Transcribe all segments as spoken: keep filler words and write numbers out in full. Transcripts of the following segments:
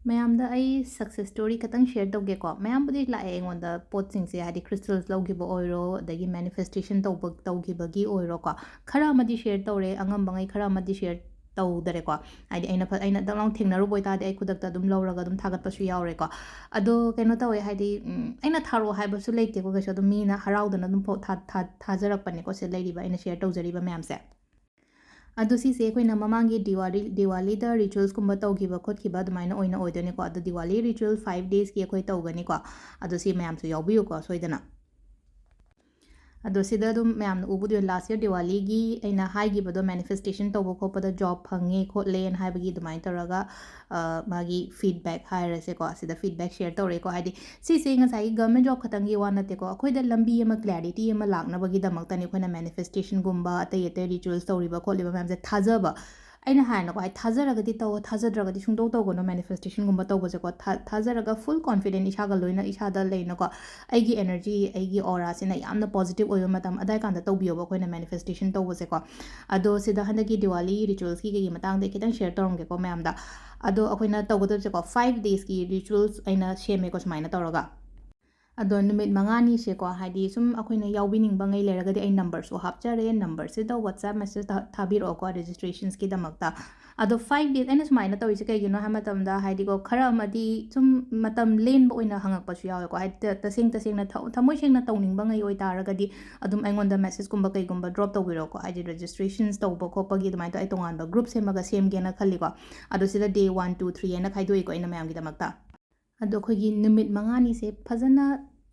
ꯃꯌꯥꯝꯗ ꯑꯩ success story ꯈꯇꯪ share ꯇꯧꯒꯦꯀꯣ꯫ ꯃꯌꯥꯝꯕꯨꯗꯤ ꯂꯥꯛꯑꯦ ꯑꯩꯉꯣꯟꯗ ꯄꯣꯠꯁꯤꯡꯁꯦ, ꯍꯥꯏꯗꯤ crystals ꯂꯧꯈꯤꯕ ꯑꯣꯏꯔꯣ, ꯑꯗꯒꯤ manifestation ꯇꯧꯕ, ꯇꯧꯈꯤꯕꯒꯤ ꯑꯣꯏꯔꯣꯀꯣ꯫ ꯈꯔ ꯑꯃꯗꯤ share ꯇꯧꯔꯦ, ꯑꯉꯝꯕꯉꯩ ꯈꯔ ꯑꯃꯗꯤ share ꯇꯧꯗꯔꯦꯀꯣ꯫ ꯍꯥꯏꯗꯤ ꯑꯩꯅ ꯐ-, ꯑꯩꯅ ꯗꯛ ꯂꯥꯎ ꯊꯦꯡꯅꯔꯨꯕ ꯑꯣꯏꯇꯥꯔꯗꯤ ꯑꯩ ꯈꯨꯗꯛꯇ ꯑꯗꯨꯝ ꯂꯧꯔꯒ ꯑꯗꯨꯝ ꯊꯥꯒꯠꯄꯁꯨ ꯌꯥꯎꯔꯦꯀꯣ꯫ ꯑꯗꯣ ꯀꯩꯅꯣ ꯇꯧꯋꯦ, ꯍꯥꯏꯗꯤ, ꯎꯝ, ꯑꯩꯅ ꯊꯥꯔꯛꯑꯣ ꯍꯥꯏꯕꯁꯨ ꯂꯩꯇꯦꯀꯣ ꯀꯩꯁꯨ, ꯑꯗꯨꯝ ꯃꯤꯅ ꯍꯔꯥꯎꯗꯅ ꯑꯗꯨꯝ ꯐꯣ-, ꯊꯥ-, ꯊꯥ-, ꯊꯥꯖꯔꯛꯄꯅꯦꯀꯣ ꯁꯤꯗ ꯂꯩꯔꯤꯕ ꯑꯩꯅ share ꯇꯧꯖꯔꯤꯕ ꯃꯌꯥꯝꯁꯦ꯫ ꯑꯗꯣ ꯁꯤꯁꯦ ꯑꯩꯈꯣꯏꯅ ꯃꯃꯥꯡꯒꯤ ꯗꯤꯋꯥꯂꯤ, ꯗꯤꯋꯥꯂꯤꯗ rituals ꯀꯨꯝꯕ ꯇꯧꯈꯤꯕ ꯈꯣꯠꯈꯤꯕ ꯑꯗꯨꯃꯥꯏꯅ ꯑꯣꯏꯅ ꯑꯣꯏꯗꯣꯏꯅꯤꯀꯣ꯫ ꯑꯗꯣ ꯗꯤꯋꯥꯂꯤ ritual five days ꯀꯤ ꯑꯩꯈꯣꯏ ꯇꯧꯒꯅꯤꯀꯣ꯫ ꯑꯗꯣ ꯁꯤ ꯃꯌꯥꯝꯁꯨ ꯌꯥꯎꯕꯤꯌꯨꯀꯣ ꯁꯣꯏꯗꯅ꯫ ꯑꯗꯣ ꯁꯤꯗ ꯑꯗꯨꯝ ꯃꯌꯥꯝꯅ ꯎꯕꯗꯤ last year ꯗꯤꯋꯥꯂꯤꯒꯤ ꯑꯩꯅ ꯍꯥꯏꯈꯤꯕꯗꯣ, manifestation ꯇꯧꯕ ꯈꯣꯠꯄꯗ job ꯐꯪꯉꯦ ꯈꯣꯠꯂꯦꯅ ꯍꯥꯏꯕꯒꯤ ꯑꯗꯨꯃꯥꯏꯅ ꯇꯧꯔꯒ, ꯑ, ꯃꯥꯒꯤ feedback ꯍꯥꯏꯔꯁꯦꯀꯣ, ꯁꯤꯗ feedback share ꯇꯧꯔꯛꯑꯦꯀꯣ꯫ ꯍꯥꯏꯗꯤ ꯁꯤꯁꯦ ꯉꯁꯥꯏꯒꯤ government job ꯈꯛꯇꯪꯒꯤ ꯋꯥ ꯅꯠꯇꯦꯀꯣ, ꯑꯩꯈꯣꯏꯗ ꯂꯝꯕꯤ ꯑꯃ, clarity ꯑꯃ ꯂꯥꯛꯅꯕꯒꯤꯗꯃꯛꯇꯅꯤ ꯑꯩꯈꯣꯏꯅ manifestation ꯒꯨꯝꯕ, ꯑꯇꯩ ꯑꯇꯩ rituals ꯇꯧꯔꯤꯕ ꯈꯣꯠꯂꯤꯕ ꯃꯌꯥꯝꯁꯦ꯫ ꯊꯥꯖꯕ, ꯑꯩꯅ ꯍꯥꯏꯅꯀꯣ, ꯍꯥꯏ, ꯊꯥꯖꯔꯒꯗꯤ ꯇꯧ, ꯊꯥꯖꯗ꯭ꯔꯒꯗꯤ ꯁꯨꯡꯇꯧ ꯇꯧꯒꯅꯨ manifestation ꯒꯨꯝꯕ ꯇꯧꯕꯁꯦꯀꯣ꯫ ꯊꯥ-, ꯊꯥꯖꯔꯒ full confident ꯏꯁꯥꯒ ꯂꯣꯏꯅ, ꯏꯁꯥꯗ ꯂꯩꯅꯀꯣ, ꯑꯩꯒꯤ energy, ꯑꯩꯒꯤ aura ꯁꯤꯅ ꯌꯥꯝꯅ positive ꯑꯣꯏꯕ ꯃꯇꯝ ꯑꯗꯥꯏ ꯀꯥꯟꯗ ꯇꯧꯕꯤꯌꯣꯕ ꯑꯩꯈꯣꯏꯅ manifestation ꯇꯧꯕꯁꯦꯀꯣ꯫ ꯑꯗꯣ ꯁꯤꯗ ꯍꯟꯗꯛꯀꯤ ꯗꯤꯋꯥꯂꯤ rituals ꯀꯤ ꯀꯩꯒꯤ ꯃꯇꯥꯡꯗ ꯑꯩ ꯈꯤꯇꯪ share ꯇꯧꯔꯝꯒꯦꯀꯣ ꯃꯌꯥꯝꯗ꯫ ꯑꯗꯣ ꯑꯩꯈꯣꯏꯅ ꯇꯧꯒꯗꯕꯁꯦꯀꯣ, five days ꯀꯤ rituals ꯑꯩꯅ ꯁꯦꯝꯃꯦꯀꯣ ꯁꯨꯃꯥꯏꯅ ꯇꯧꯔꯒ꯫ ꯑꯗꯣ ꯅꯨꯃꯤꯠ ꯃꯉꯥꯅꯤꯁꯦꯀꯣ, ꯍꯥꯏꯗꯤ ꯁꯨꯝ ꯑꯩꯈꯣꯏꯅ ꯌꯥꯎꯕꯤꯅꯤꯡꯕ ꯉꯩ ꯂꯩꯔꯒꯗꯤ ꯑꯩ number ꯁꯨ ꯍꯥꯞꯆꯔꯦ, number ꯁꯤꯗ WhatsApp message ꯊꯥ-, ꯊꯥꯕꯤꯔꯛꯑꯣꯀꯣ registration ꯀꯤꯗꯃꯛꯇ꯫ ꯑꯗꯣ five days ꯑꯩꯅ ꯁꯨꯃꯥꯏꯅ ꯇꯧꯔꯤꯁꯦ ꯀꯩꯒꯤꯅꯣ ꯍꯥꯏꯕ ꯃꯇꯝꯗ, ꯍꯥꯏꯗꯤꯀꯣ, ꯈꯔ ꯑꯃꯗꯤ ꯁꯨꯝ ꯃꯇꯝ ꯂꯦꯟꯕ ꯑꯣꯏꯅ ꯍꯪꯉꯛꯄꯁꯨ ꯌꯥꯎꯋꯦꯀꯣ꯫ ꯍꯥꯏꯗꯤ ꯇ-, ꯇꯁꯦꯡ ꯇꯁꯦꯡꯅ ꯊ-, ꯊꯃꯣꯏ ꯁꯦꯡꯅ ꯇꯧꯅꯤꯡꯕ ꯉꯩ ꯑꯣꯏꯇꯥꯔꯒꯗꯤ ꯑꯗꯨꯝ ꯑꯩꯉꯣꯟꯗ message ꯀꯨꯝꯕ ꯀꯩꯒꯨꯝꯕ drop ꯇꯧꯕꯤꯔꯛꯑꯣꯀꯣ꯫ ꯍꯥꯏꯗꯤ registration ꯇꯧꯕ ꯈꯣꯠꯄꯒꯤ ꯑꯗꯨꯃꯥꯏꯅ ꯇꯧ-, ꯑꯩ ꯇꯣꯉꯥꯟꯕ group ꯁꯦꯝꯃꯒ ꯁꯦꯝꯒꯦꯅ ꯈꯜꯂꯤꯀꯣ꯫ ꯑꯗꯣ ꯁꯤꯗ day one, two, three ꯍꯥꯏꯅ ꯈꯥꯏꯗꯣꯛꯏꯀꯣ ꯑꯩꯅ ꯃꯌꯥꯝꯒꯤꯗꯃꯛꯇ꯫ ꯑꯗꯣ ꯑꯩꯈꯣꯏꯒꯤ ꯅꯨꯃꯤꯠ ꯃꯉꯥꯅꯤꯁꯦ ꯐꯖꯅ,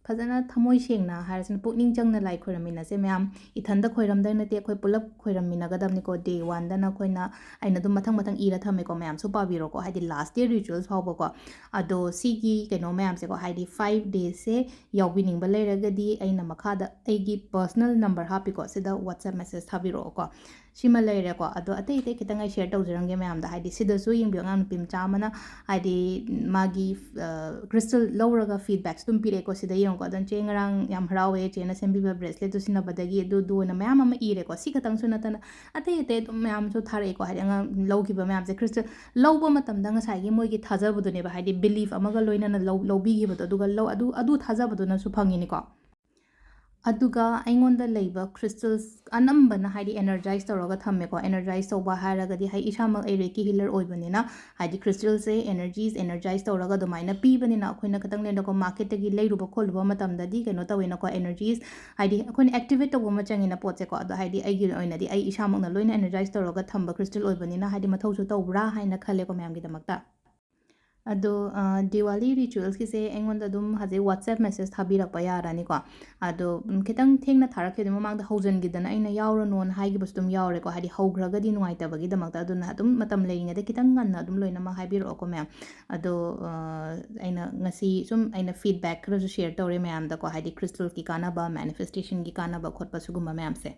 ꯐꯖꯅ ꯊꯃꯣꯏ ꯁꯦꯡꯅ ꯍꯥꯏꯔꯁꯤꯅ ꯄꯨꯛꯅꯤꯡ ꯆꯪꯅ ꯂꯥꯏ ꯈꯣꯏꯔꯝꯃꯤꯟꯅꯁꯦ ꯃꯌꯥꯝ꯫ ꯏꯊꯟꯗ ꯈꯣꯏꯔꯝꯗꯣꯏ ꯅꯠꯇꯦ, ꯑꯩꯈꯣꯏ ꯄꯨꯂꯞ ꯈꯣꯏꯔꯝꯃꯤꯟꯅꯒꯗꯕꯅꯤꯀꯣ꯫ Day one ꯗꯅ ꯑꯩꯈꯣꯏꯅ, ꯑꯩꯅ ꯑꯗꯨꯝ ꯃꯊꯪ ꯃꯊꯪ ꯏꯔ ꯊꯝꯃꯦꯀꯣ, ꯃꯌꯥꯝꯁꯨ ꯄꯥꯕꯤꯔꯣꯀꯣ, ꯍꯥꯏꯗꯤ last year rituals ꯐꯥꯎꯕꯀꯣ꯫ ꯑꯗꯣ ꯁꯤꯒꯤ ꯀꯩꯅꯣ ꯃꯌꯥꯝꯁꯦꯀꯣ, ꯍꯥꯏꯗꯤ five days ꯁꯦ ꯌꯥꯎꯕꯤꯅꯤꯡꯕ ꯂꯩꯔꯒꯗꯤ ꯑꯩꯅ ꯃꯈꯥꯗ ꯑꯩꯒꯤ personal number ꯍꯥꯞꯄꯤꯀꯣ, ꯁꯤꯗ WhatsApp message ꯊꯥꯕꯤꯔꯛꯑꯣꯀꯣ꯫ ꯁꯤꯃ ꯂꯩꯔꯦꯀꯣ꯫ ꯑꯗꯣ ꯑꯇꯩ ꯑꯇꯩ ꯈꯤꯇꯪ ꯑꯩ ꯁꯤꯌꯔ ꯇꯧꯖꯔꯝꯒꯦ ꯃꯌꯥꯝꯗ꯫ ꯍꯥꯏꯗꯤ ꯁꯤꯗꯁꯨ ꯌꯦꯡꯕꯤꯌꯨ, ꯑꯉꯥꯡ ꯅꯨꯄꯤ ꯃꯆꯥ ꯑꯃꯅ ꯍꯥꯏꯗꯤ ꯃꯥꯒꯤ ꯀ꯭ꯔꯤꯁꯇꯜ ꯂꯧꯔꯒ ꯐꯤꯗꯕꯦꯛꯁ ꯑꯗꯨꯝ ꯄꯤꯔꯛꯑꯦꯀꯣ꯫ ꯁꯤꯗ ꯌꯦꯡꯉꯨꯀꯣ, ꯑꯗꯣ "ꯆꯦ ꯉꯔꯥꯡ ꯌꯥꯝ ꯍꯔꯥꯎꯋꯦ ꯆꯦꯅ ꯁꯦꯝꯕꯤꯕ ꯕ꯭ꯔꯦꯁꯂꯦꯠꯇꯨ ꯁꯤꯖꯤꯟꯅꯕꯗꯒꯤ" ꯑꯗꯨ ꯑꯗꯨ ꯑꯣꯏꯅ ꯃꯌꯥꯝ ꯑꯃ ꯏꯔꯦꯀꯣ꯫ ꯁꯤ ꯈꯛꯇꯪꯁꯨ ꯅꯠꯇꯅ ꯑꯇꯩ ꯑꯇꯩ ꯑꯗꯨꯝ ꯃꯌꯥꯝꯁꯨ ꯊꯥꯔꯛꯑꯦꯀꯣ꯫ ꯍꯥꯏꯗꯤ ꯑꯉꯥꯡ ꯂꯧꯈꯤꯕ ꯃꯌꯥꯝꯁꯦ ꯀ꯭ꯔꯤꯁꯇꯜ ꯂꯧꯕ ꯃꯇꯝꯗ ꯉꯁꯥꯏꯒꯤ ꯃꯣꯏꯒꯤ ꯊꯥꯖꯕꯗꯨꯅꯦꯕ, ꯍꯥꯏꯗꯤ ꯕꯤꯂꯤꯐ ꯑꯃꯒ ꯂꯣꯏꯅꯅ ꯂꯧ ꯂꯧꯕꯤꯈꯤꯕꯗꯣ, ꯑꯗꯨꯒ ꯂꯧ ꯑꯗꯨ ꯑꯗꯨ ꯊꯥꯖꯕꯗꯨꯅꯁꯨ ꯐꯪꯉꯤꯅꯤꯀꯣ꯫ ꯑꯗꯨꯒ ꯑꯩꯉꯣꯟꯗ ꯂꯩꯕ ꯀ꯭ꯔꯤꯁꯇꯜꯁ ꯑꯅꯝꯕꯅ ꯍꯥꯏꯗꯤ ꯑꯦꯅꯔꯖꯥꯏꯁ ꯇꯧꯔꯒ ꯊꯝꯃꯦꯀꯣ꯫ ꯑꯦꯅꯔꯖꯥꯏꯁ ꯇꯧꯕ ꯍꯥꯏꯔꯒꯗꯤ ꯍꯥꯏ ꯏꯁꯥꯃꯛ ꯑꯩ ꯔꯦꯀꯤ ꯍꯤꯂꯔ ꯑꯣꯏꯕꯅꯤꯅ ꯍꯥꯏꯗꯤ ꯀ꯭ꯔꯤꯁꯇꯜꯁꯦ ꯑꯦꯅꯔꯖꯤꯁ ꯑꯦꯅꯔꯖꯥꯏꯁ ꯇꯧꯔꯒ ꯑꯗꯨꯃꯥꯏꯅ ꯄꯤꯕꯅꯤꯅ ꯑꯩꯈꯣꯏꯅ ꯈꯤꯇꯪ ꯂꯩꯔꯒ ꯃꯥꯔꯀꯦꯠꯇꯒꯤ ꯂꯩꯔꯨꯕ ꯈꯣꯠꯂꯨꯕ ꯃꯇꯝꯗꯗꯤ ꯀꯩꯅꯣ ꯇꯧꯋꯦꯅꯀꯣ, ꯑꯦꯅꯔꯖꯤꯁ ꯍꯥꯏꯗꯤ ꯑꯩꯈꯣꯏꯅ ꯑꯦꯛꯇꯤꯚꯦꯠ ꯇꯧꯕ ꯑꯃ ꯆꯪꯉꯤꯅ ꯄꯣꯠꯁꯦꯀꯣ꯫ ꯑꯗꯣ ꯍꯥꯏꯗꯤ ꯑꯩꯒꯤ ꯑꯣꯏꯅꯗꯤ ꯑꯩ ꯏꯁꯥꯃꯛꯅ ꯂꯣꯏꯅ ꯑꯦꯅꯔꯖꯥꯏꯁ ꯇꯧꯔꯒ ꯊꯝꯕ ꯀ꯭ꯔꯤꯁꯇꯜ ꯑꯣꯏꯕꯅꯤꯅ ꯍꯥꯏꯗꯤ ꯃꯊꯧꯁꯨ ꯇꯧꯕ꯭ꯔꯥ ꯍꯥꯏꯅ ꯈꯜꯂꯦꯀꯣ ꯃꯌꯥꯝꯒꯤꯗꯃꯛꯇ꯫ ꯑꯗꯣ ꯗꯤꯋꯥꯂꯤ ꯔꯤꯆꯨꯋꯦꯜꯁꯀꯤꯁꯦ ꯑꯩꯉꯣꯟꯗ ꯑꯗꯨꯝ ꯍꯧꯖꯤꯛ ꯋꯥꯆꯦꯞ ꯃꯦꯁꯦꯖ ꯊꯥꯕꯤꯔꯛꯄ ꯌꯥꯔꯅꯤꯀꯣ꯫ ꯑꯗꯣ ꯎꯝ, ꯈꯤꯇꯪ ꯊꯦꯡꯅ ꯊꯥꯔꯛꯈꯤꯕꯗꯣ, ꯃꯃꯥꯡꯗ ꯍꯧꯖꯤꯟꯈꯤꯗꯅ ꯑꯩꯅ ꯌꯥꯎꯔꯅꯣꯅ ꯍꯥꯏꯈꯤꯕꯁꯨ ꯑꯗꯨꯝ ꯌꯥꯎꯔꯦꯀꯣ, ꯍꯥꯏꯗꯤ ꯍꯧꯈ꯭ꯔꯒꯗꯤ ꯅꯨꯡꯉꯥꯏꯇꯕꯒꯤꯗꯃꯛꯇ꯫ ꯑꯗꯨꯅ ꯑꯗꯨꯝ ꯃꯇꯝ ꯂꯩꯔꯤꯉꯩꯗ ꯈꯤꯇꯪ ꯉꯟꯅ ꯑꯗꯨꯝ ꯂꯣꯏꯅꯃꯛ ꯍꯥꯏꯕꯤꯔꯛꯑꯣꯀꯣ ꯃꯌꯥꯝ꯫ ꯑꯗꯣ ꯑ, ꯑꯩꯅ ꯉꯁꯤ ꯁꯨꯝ ꯑꯩꯅ ꯐꯤꯗꯕꯦꯛ ꯈꯔꯁꯨ ꯁꯤꯌꯔ ꯇꯧꯔꯦ ꯃꯌꯥꯝꯗꯀꯣ, ꯍꯥꯏꯗꯤ ꯀ꯭ꯔꯤꯁꯇꯜꯁꯀꯤ ꯀꯥꯟꯅꯕ, ꯃꯦꯅꯤꯐꯦꯁꯇꯦꯁꯟꯒꯤ ꯀꯥꯟꯅꯕ ꯈꯣꯠꯄ ꯁꯤꯒꯨꯝꯕ ꯃꯌꯥꯝꯁꯦ꯫